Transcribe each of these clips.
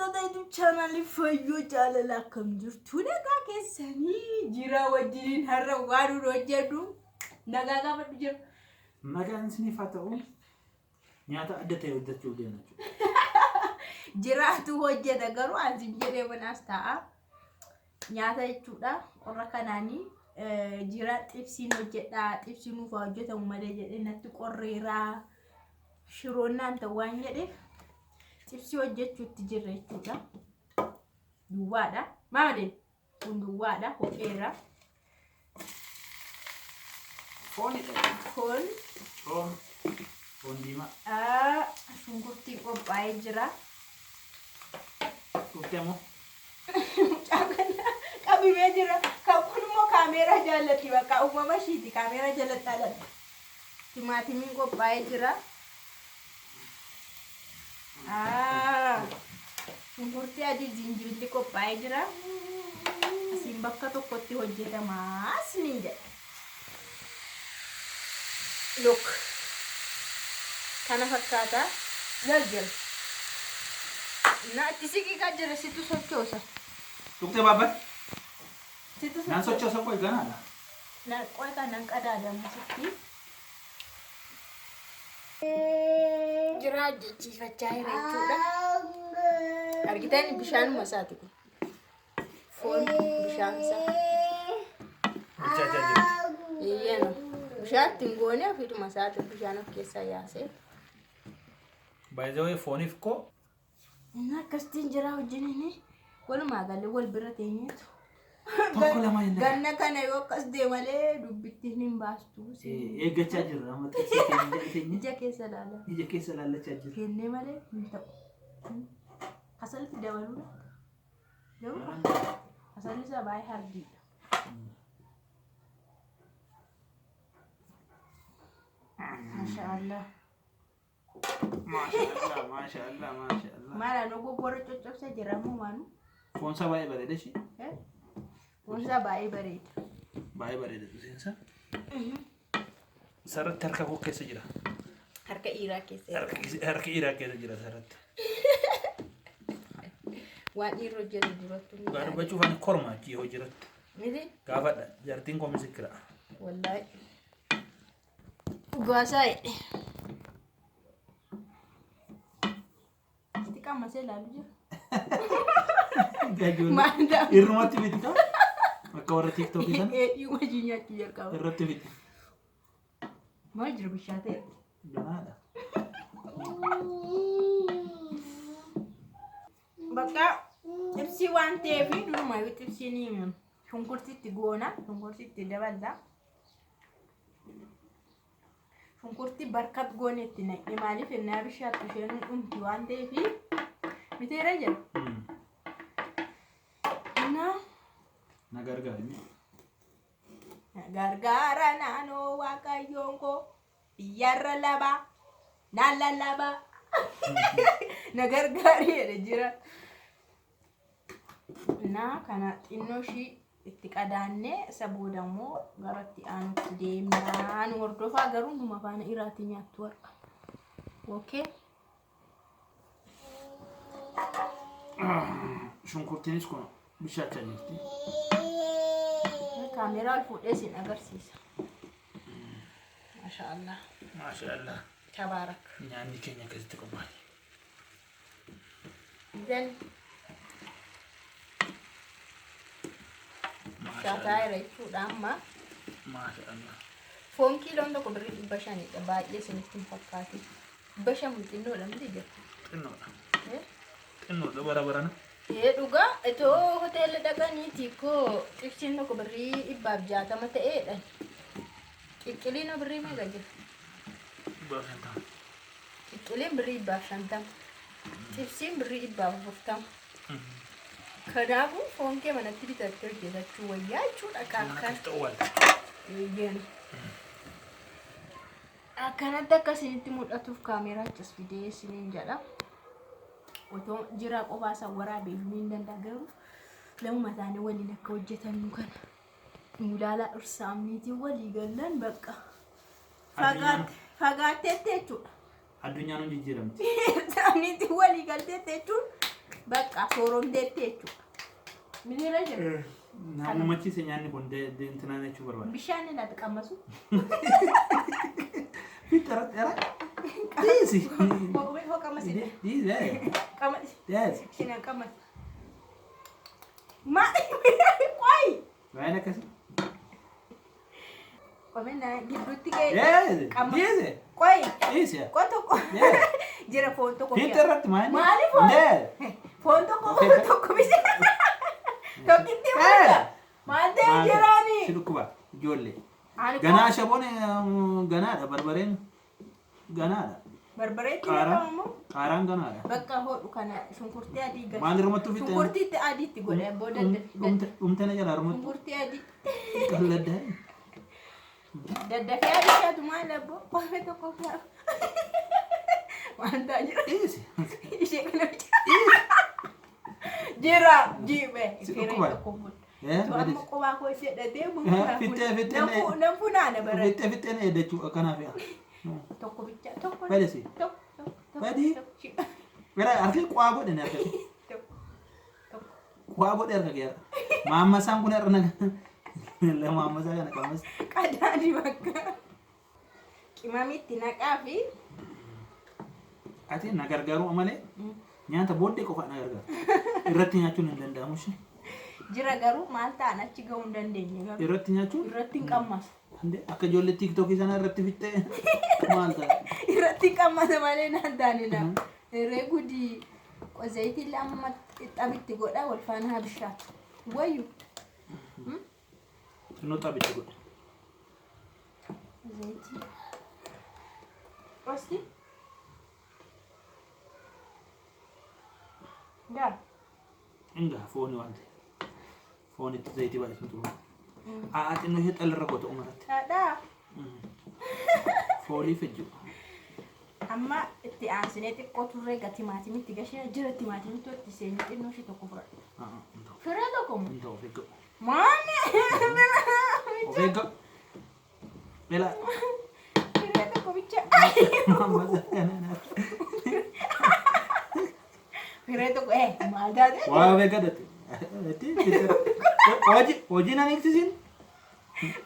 Hordoftoota YouTube chaanaalii Fayyoo Jaalala, akkam jirtu? Nagaa keessanii? Jira wajjiniin har'a waan nuti hojjennu nagaa gaafadhu jira. Nagaan isiniif haa ta'u. Nyaata adda ta'e hojjechuuf deemna jechuudha. Jiraatu hojjeta, garuu ansin jedhee manaas ta'a. Nyaata jechuudha. Qorra kanaanii jira xibsiin hojjedha. Xibsiin nuuf haa hojjetamu malee jedhee natti qorreeraa. Shiroon naan ta'u waan jedheef xibsii hojjechuutti jirra jechuudha. Duwwaadha. Maali? Kun duwwaadha. Ho'eera. Foonidha. Foon. Coom. Foon diimaa. Shunkurtiin qophaa'ee jira. Dhuftee moo? Qabimee jira. Kan kun immoo kaameeraa jaallatti, bakka uumama ishiiti kaameeraa jalatti alatti. Timaatimiin qophaa'ee jira. Shunkurtii adii, zinjibilli qophaa'ee jira. Asiin bakka tokkotti hojjetama isiniin jedha. Look. Kana fakkaata. Laal jira. Na itti siqiqaa jira, situ sochoosa. Tuqxee baabbat? Situ Naan sochoosa. Sochoosa, qoy, ganaadha. Na qoy, kanan qadaadamu sitti. Jira hojjechiifachaa jira jechuudha. Argitan, bishaanuma isaati kun. Foon bishaan isaa. Bilchaachaa jirti. Eeyyeno. Bishaan ittiin goone, ofiidhuma isaati bishaan of keessaa yaasee. By the way, fooniif koo Inni akkasitiin jira wajjiniin walumaa galee wal bira teenyeetu. Tokko lama hin Ganna kana yoo akkas deemalee dubbittiin hin baastu. Eeggachaa jirra. Amma xibsii keenya jala teenye. Ija keessa ilaala. Ija keessa ilaallachaa jirra. Kennee malee hin ta'u. Kasalitti dabaluudha. Garuu kasalli isaa baay'ee hardiidha. Masha Allah. Maasha Allah, maasha Allah, maasha Allah. Maala nu goggorra coccobsa jira moo maanu? Foon isaa baay'ee bareeda ishee. Foon isaa baay'ee bareeda. Baay'ee bareeda xibsiinsa. Sarratti harka koo keessa jira. Harka dhiiraa keessa jira. Harka dhiiraa keessa jira sarratti. Waan dhiirri hojjetu durattuu ni Dhugaa ta'a. dubbachuuf ani korma achii hojiirratti. Miti? Gaafadha. Jaartiin koo misikira. Wallaahi. Dhugaasaa jedhe. Itti qammasee ilaalu jira. Maal ta'a? Irrumatti miti kaa? Akka warra TikTokii sana Dheedhii wajjin nyaachuu jalqaba. irratti miti. Maal jiru, bishaatee? Ganaadha. Bakka xibsii waan ta'eef durumaa xibsiin shunkurtiitti goona. Shunkurtiitti daballa. Shunkurtii barkat goone itti naqne, maaliif ennaa bishaattu isheen dhumti waan ta'eef miteera jira. Innaa Na gargaari. Gargaara naannoo Waaqayyoon koo biyyarra laba naan lallaba na gargaari jedhe jira. Innaa kana xinnoo ishii itti qadaannee isa booda immoo gara itti aanutti deemnaa. Nu hordofaa, garuu numa faana iraatii nyaattu har'a. Okay. Shunkurtiinis kun bishaachaa jirti. Kaameeraa ol fuudhee isin agarsiisa. Masha Allah. Maasha Allah. Tabaarak. Nyaanni keenya akkasitti qophaa'e. Then Maasha shaataa Allah. jira jechuudha amma. Maasha Allah. Foon kiiloon tokko birrii 500dha. Baay'ee isinitti hin fakkaatu. 500 xinnoodha miti jira. Xinnoodha. Eh? Xinnoodha bara barana. Ee dhugaa, itoo hoteela dhaqaniiti koo xibsiin tokko birrii 160 ta'eedha. Qiqqiliin birrii meeqa jira? 150. Qiqqiliin birrii 150. Xibsiin birrii 140. Kanaafuu foon kee manatti bitattee hojjetachuu wayyaa jechuudha. Mana Akka akkasitti owwaalta. Eeyyeen. Akkanatti akka isinitti mul'atuuf kaameeraa achas fidee isiniin jedha. Otoo jira qofaa isa waraabee ni hin danda'a, garuu lamuma isaanii waliin akka hojjetannu kana nu ilaalaa dhursaamniitiin walii gallan bakka fagaatteetti jechuudha. Addunyaan hin jijjiiramti. Dhursaamniitiin walii galteetti jechuun Bakka sooromteetti jechuudha. Miniira jira. Namummachiise nyaanni kun intinaan jechuu barbaada. Bishaan inni ati qammasu. Fixxara xera. Dhiisi. Hoo qammasi. Dhiisi. Qammasi. Dhiisi. Ishiin qammasi. Maali? Qoyi. Waa'een akkasii. Qomina gidduutti ga'e. Dhiisi. Qamma- Dhiisi. Qoyi. Dhiisi. Qo tokko. Dhiisi. Jira foon tokko. Fiixee irratti maali? Maali foon? Dhiisi. Foon tokko Fiixee. tokko bishaan. Tokkitti fuudha. Maal ta'e jiraani? Si dhukkuba ijoollee. Ani Ganaa ashaboon ganaadha barbareen ganaadha. Barbareetti Qaaraan naqama moo? qaaraan ganaadha. Bakka hodhu kana shunkurtii adii gadi. Maal irrattuu fixee? Shunkurtiitti adiitti godhe booda Dhumte na jalaa harmattu shunkurtii adii. qalladdaa. Daddafee adichaatu maal abbo? Qomee tokko faa. Waan ta'aa jira. Dhiisi. Ishee kana bicha. Jira jibe. Si Firee dhukkuba? tokko fuudha. Eh, Tu amma qubaa koo jedhatee Fixee fixee nan funaana bara. fixee fixee na eeddachuu akkanaaf yaa. Tokko bicha tokko. Badesi. Tokko tokko tokko. Badi. Tokko Gara harki qaa godhe na harka. tokko tokko. Qaa godhe harka kee. Maammasaan kun har'a na maammasaa kana qammas. Qadaadi bakka. Qimamitti naqaa fi Ati na gargaaruu malee nyaata booddee qofa na gargaara. Irratti nyaachuun hin danda'amu ishee. Jira garuu maal ta'an achi ga'uu hin dandeenye garuu. Irratti nyaachuun Irratti hin qammasu. Akka ijoollee tiiktookii sana irratti fixxee maal ta'a? Irratti hin qammasa malee naan taane na. Herree gudii zayitii amma xabitti godha wal faana haa bishaatu. Wayyu. Xinnoo xabitti godha. Zayitii. Qosti. Gaa. Ingaa fooni waan ta'e. Foon itti zayitii baay'isuun xumura. Haa xinnoo ishee xallarra goota umarratti. Dhadhaa. Foolii fijju. Amma itti aansinee xiqqoo turree ga timaatimitti gashee jira timaatimitti itti seenee xinnoo ishee tokko fudhadha. Hin ta'u. Firee tokko moo? Hin ta'u of eeggadhu. Maali? Of eeggadhu. Bela. Firee tokko bicha. Maammasaa kana naaf. Firee tokko maal taate? Waa of eeggadhate. Hojii hojii nan eegsisiin.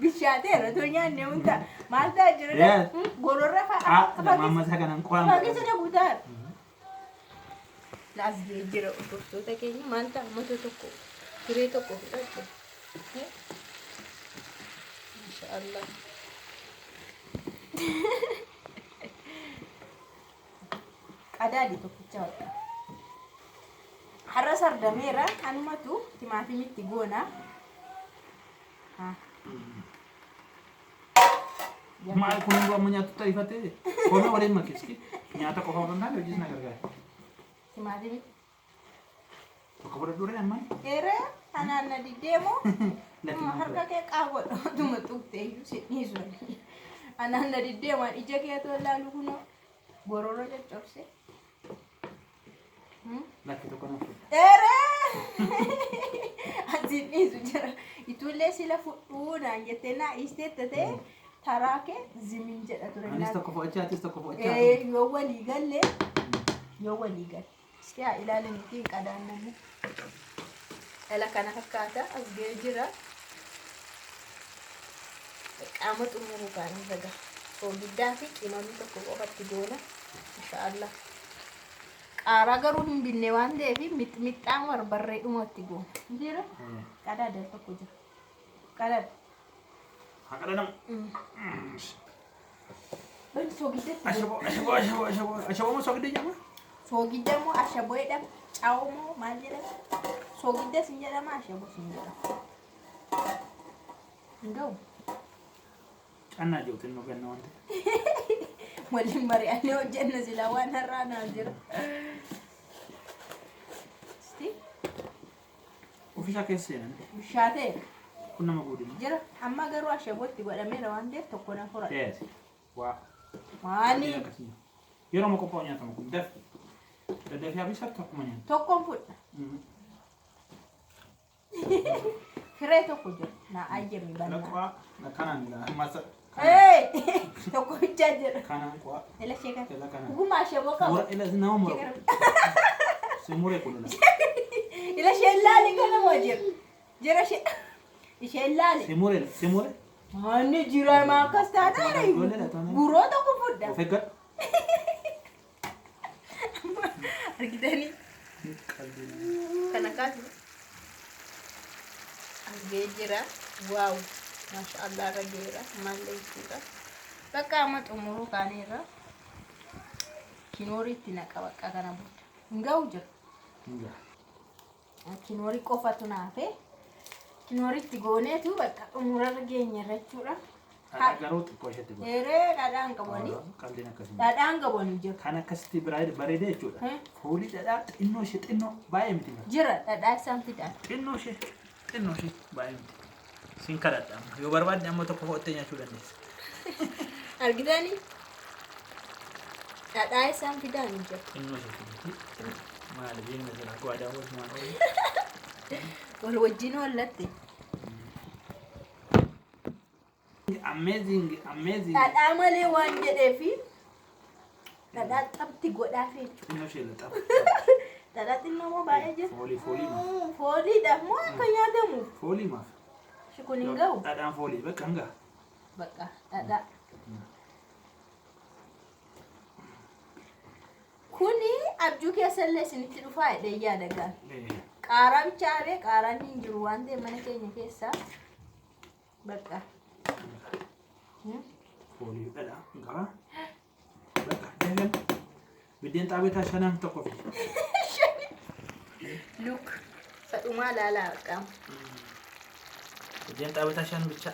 Bishaateera otoo nyaanne hunda maal ta'a jira? Yes. Gororra fa'a. Maammasaa kanaan qoraan. Fageessa na guutaa. Laas ga'ee jira hordoftoota keenya maal ta'a mata tokko firee tokko fudhadhu. Maashaallah. Qadaadi tokkicha bakka. Har'a sardameera kanumatu timaatimitti goona. Maal kun hunduu amma nyaatu ta'ifatee foon waliin makiski nyaata qofa osoo hin taane hojiis na gargaara. Timaatimitti. Tokko fudhadhu ree ammaan. Eeree anaan na diddeemoo Lakki harka kee qaawwadha otuma tuqxee iyyuu si dhiisu. Anaan na diddeemaan ija kee otoo ilaalu kunoo gorora caccabse. Lakki tokko na fudhu. Eeree asiin dhiisu jira. Ituullee sila fudhuu naan jettee naa dhiisteetta ta'e taraa kee zimin jedha ture. Anis tokko fudhachaa atis tokko fudhachaa. Yoo walii galle yoo walii galle. Isti haa ilaalanitti hin qadaannanne. Dhala kana fakkaata as ga'ee jira. Qaama xumuruu kaanii raga. Soogiddaa fi qimamii tokko qofatti goona. Inshaallah. Qaaraa garuu hin binne waan ta'eef mixmixaan barbarree dhumatti goona. Jira? Qadaada tokko jira. Qadaada. Haa qadaadamu. Soogidda. Ashaboo ashaboo ashaboo ashaboo ashaboo moo soogidda jedhama? Soogidda moo ashaboo jedhama? Caawoo moo maal jedhama? Soogidda sin jedhama ashaboo sin jedhama. Hin ga'u. Cannaa jiru xinnoo ganna waan ta'eef. Waliin mari'annee hojjenna silaa waan har'aa naa jira. Isti Ofiisaa keessa seenan. bishaateera. Kun nama guudina. Jira amma garuu ashabootti godhameera waan ta'eef tokko na fura. Yes. Waa. Maali? Yeroo ma qophaa'u nyaatama kun daf. Daddafee habisaatti akkuma nyaata. Tokkoon fudha. Firee tokko jira. Naa ayyami bannaa. Laqaa kanaan ilaa masa. Ee tokko bichaa jira. Kanaan qo'a. Ila ishee kana. Ila kanaan. Dhuguma ashaboo qaba. Mura ila nama mura. Si muree kun ila. Ila isheen laali kana moo jira? Jira ishee isheen laali. Si muree si muree. Ani jira maa akkas taataare guroo tokko fudha. Of eeggadhu. Argitanii kana kaasu argee jira. Waaw maasha Allah irra geera maallee jechuudha. Bakka amma xumuruu kaaneerra kinooriitti naqa bakka kana booda. Hin ga'u jira. Kinoorii qofatu naafe. Kinooriitti gooneetu bakka xumurarra geenyerra jechuudha. Dhadhaa garuu xiqqoo isheetti godhu. Eeree dhadhaan qabanii. Qalliin akkasii. Dhadhaan qabanii jira. Kan akkasitti bareedee jechuudha. Foolii dhadhaa xinnoo ishee xinnoo baay'ee miti. Jira dhadhaa isaan fidan. Xinnoo ishee xinnoo ishee baay'ee miti. Siin kadhadha amma. Yoo barbaadde amma tokko fo'attee nyaachuu dandeessa. Argitanii? Dhadhaa isaan fidan jira. Xinnoo ishee miti. Maali beekna jira waadaa wajjin oolu. Wal wajjin oollatte. Amazing amazing. Dhadhaa malee waan jedheefi dhadhaa xabti godhaaf jechuudha. Xinnoo ishee laxaaf. Dhadhaa xinnoo moo baay'ee jira? Foolii foolii maaf. Fooliidhaaf moo akka nyaatamuuf? Foolii maaf. Shi kun hin ga'u? Dhadhaan foolii bakka hin ga'a. Bakka dhadhaa. Kuni abjuu keessallee isinitti dhufaa jedhee yaada gaan. Qaaraa bichaaree qaaraan hin jiru waan ta'eef mana keenya keessaa. Bakka. Foolii dhadhaa qaba. Bakka deegan. Biddeen xaabetaa shanan tokko fidi. Look. Sadhumaa laalaa bakka. Biddeen xaabetaa shan bicha.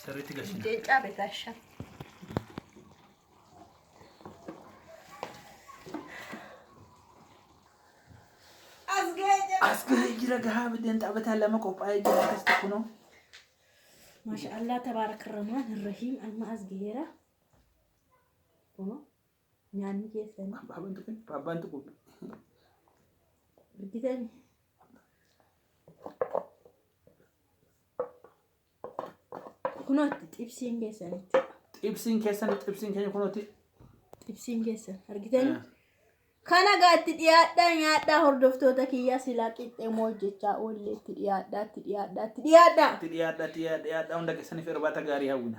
Sirriitti galchina. Biddeen xaabetaa shan. As ga'ee jira. As gahee jira gahaa biddeen xaabetaa lama qophaa'ee jira akkasitti kunoo. Maasha Allah tabaaraka rahmaan irrahiim amma as gaheera. Kunoo nyaanni keessan Abbaan tuqin abbaan tuqu. argitanii. Kunootti xibsiin keessan jechuudha. Xibsiin keessan xibsiin keenya kunooti. Xibsiin keessan argitanii. Kana gaatti dhiyaadhaa nyaadhaa hordoftoota kiyyaa silaa qixxee moo hojjechaa oollee itti dhiyaadhaa itti dhiyaadhaa itti dhiyaadhaa. Itti dhiyaadhaa itti dhiyaadhaa hunda keessaniif irbaata gaarii hawwina.